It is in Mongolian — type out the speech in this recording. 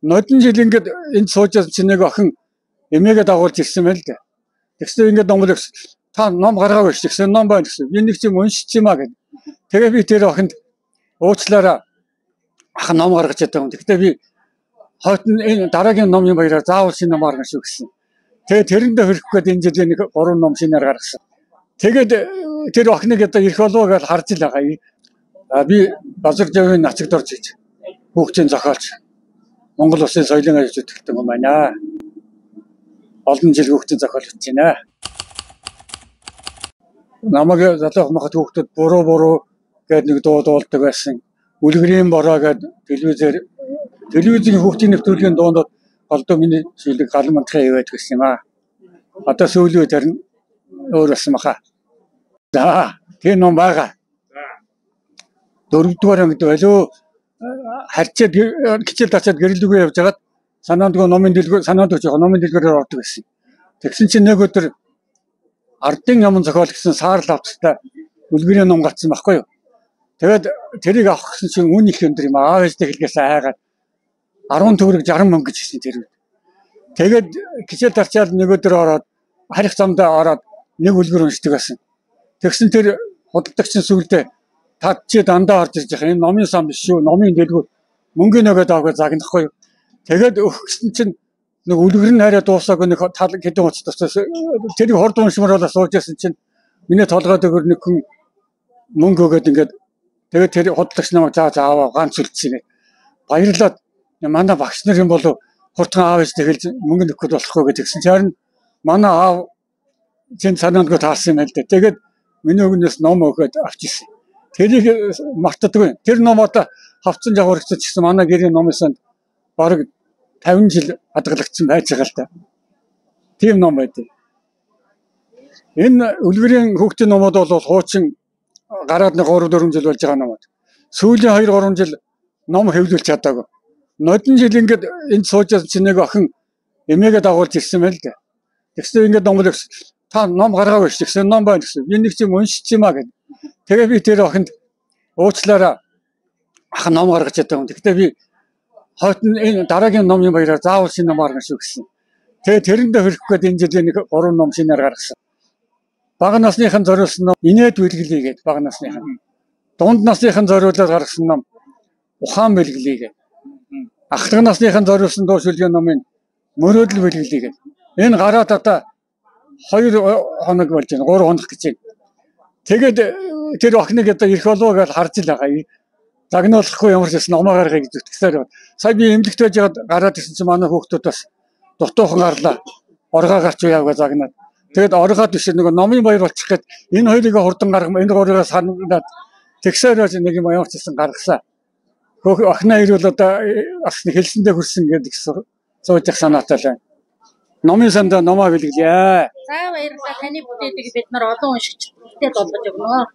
Нодон жил ингээд энд сууж байсан чинь нэг охин эмээгээ дагуулж ирсэн байл дээ. Тэгсэн ингээд ном өгс. Та ном гаргаагүй ш. Тэгсэн ном байна гэсэн. Би нэг юм уншиж юм а гэд. Тэгээ би тэр охинд уучлаарай ах ном гаргаж чадаагүй. Тэгтээ би хойд нь энэ дараагийн номын баяраар заавал шинэ ном гаргана шүү гэсэн. Тэгээ тэрэндээ хөрөх гээд энэ жилийн нэг 3 ном шинээр гаргасан. Тэгээд тэр охиныг одоо ирэх болов гэж харж л байгаа. Би Базаржавын нацэгд орж иж хүүхдийн зохиолч Монгол Улсын соёлын аж зүтгэлтэн юм байна. Олон жил хүүхдийн зохиол хийж байна. Намайг залуу махад хүүхдүүд буруу буруу гээд нэг дуу дуулдаг байсан. Үлгэрийн бороо гээд телевизийн хүүхдийн нэвтрүүлгийн дуунд голдуу миний шилэг галан мандахын ивэд гэсэн юм аа. Одоо сүүлийн үед харин өөр болсон баха. За, тийм ном байгаа. Дөрөвдүгээр ангид байлуу харьцаад хичээл тацаад гэрэлдэггүй явж хагаад санаандгүй номын дэлгүүр санаанд өж байгаа номын дэлгүүрээр ордог байсан. Тэгсэн чинь нэг өдөр ардын яман зохиол гэсэн саарл авцтай үлгэрийн ном гарсан байхгүй юу. Тэгээд тэрийг авах гэсэн чинь үн их өндөр юм аа. Аав ээжтэй хэлгээс айгаад 10 төгрөг 60 мөнгө гэж хэлсэн тэр үед. Тэгээд хичээл тарчаад нэг өдөр ороод харих замдаа ороод нэг үлгэр уншдаг байсан. Тэгсэн тэр худалдагч нь сүлдээ тад чи дандаа орж ирж байгаа. Энэ номын сан биш шүү. Номын дэлгүүр мөнгөний нөгөөд авах загнахгүй юу. Тэгээд өгөх гэсэн чинь нэг үлгэр нь арай дуусаагүй нэг тал хэдэн хуц тусаас тэрийг хурд уншмаар болоо сууж байсан чинь миний толгой дөөр нэг хүн мөнгө өгөөд ингээд тэгээд тэр худалдагч намайг заа аваа ганц үлдсэн гэ. Баярлаад манай багш нар юм болов хурдхан аав ээжтэй хэлж мөнгө нөхөд болохгүй гэж тэгсэн. Харин манай аав чинь санаандгүй таарсан юм байл дээ. Тэгээд миний өгнөөс ном өгөөд авч ирсэн. Тэрийг мартдаггүй. Тэр ном одоо хавцсан жавар гэсэн ч гэсэн манай гэрийн номын санд бараг 50 жил хадгалагдсан байж байгаа л да. Тийм ном байдаг. Энэ үлгэрийн хүүхдийн номууд бол хуучин гараад нэг 3-4 жил болж байгаа номууд. Сүүлийн 2-3 жил ном хэвлүүлж чадаагүй. Нодон жил ингээд энд сууж байсан чинь нэг охин эмээгээ дагуулж ирсэн байл дээ. Тэгсэн ингээд ном өгс. Та ном гаргаагүй ш. Тэгсэн ном байна гэсэн. Би нэг юм уншиж юм а гэд. Тэгээ би тэр охинд уучлаарай ах ном гаргаж чадаагүй. Тэгтээ би хойд нь энэ дараагийн номын баяраар заавал шинэ ном гаргана шүү гэсэн. Тэгээ тэрэндээ хөрөх гээд энэ жилийн нэг 3 ном шинээр гаргасан. Бага насныхан зориулсан ном инээд бэлгэлээ гээд бага насныхан. Дунд насныхан зориулаад гаргасан ном ухаан бэлгэлээ гээд. Ахлах насныхан зориулсан дуу шүлгийн номын мөрөөдөл бэлгэлээ гээд. Энэ гараад одоо 2 хоног болж байна. 3 хоног гэж байна. Тэгээд тэр охиныг одоо ирэх болов гэж харж л байгаа. Загнуулахгүй ямар ч байсан номоо гаргая гэж зүтгэсээр байна. Сая би эмнэлэгт байж байгаад гараад ирсэн чинь манай хүүхдүүд бас дутуухан гарлаа. Оргоо гарч яав гэж загнаад. Тэгээд оргоод биш нөгөө номын баяр болчих гээд энэ хоёрыг хурдан гаргам энэ гурыг санаад тэгсээр байж нэг юм ямар ч байсан гаргасан. Хөөх охиноо ирвэл одоо бас нэг хэлсэндээ хүрсэн гэдэг сууж явах санаатай л байна. Номын сандаа номоо бэлгэлье. За баярлалаа. Таны бүтээлийг бид нар олон уншигчдад олгож өгнө.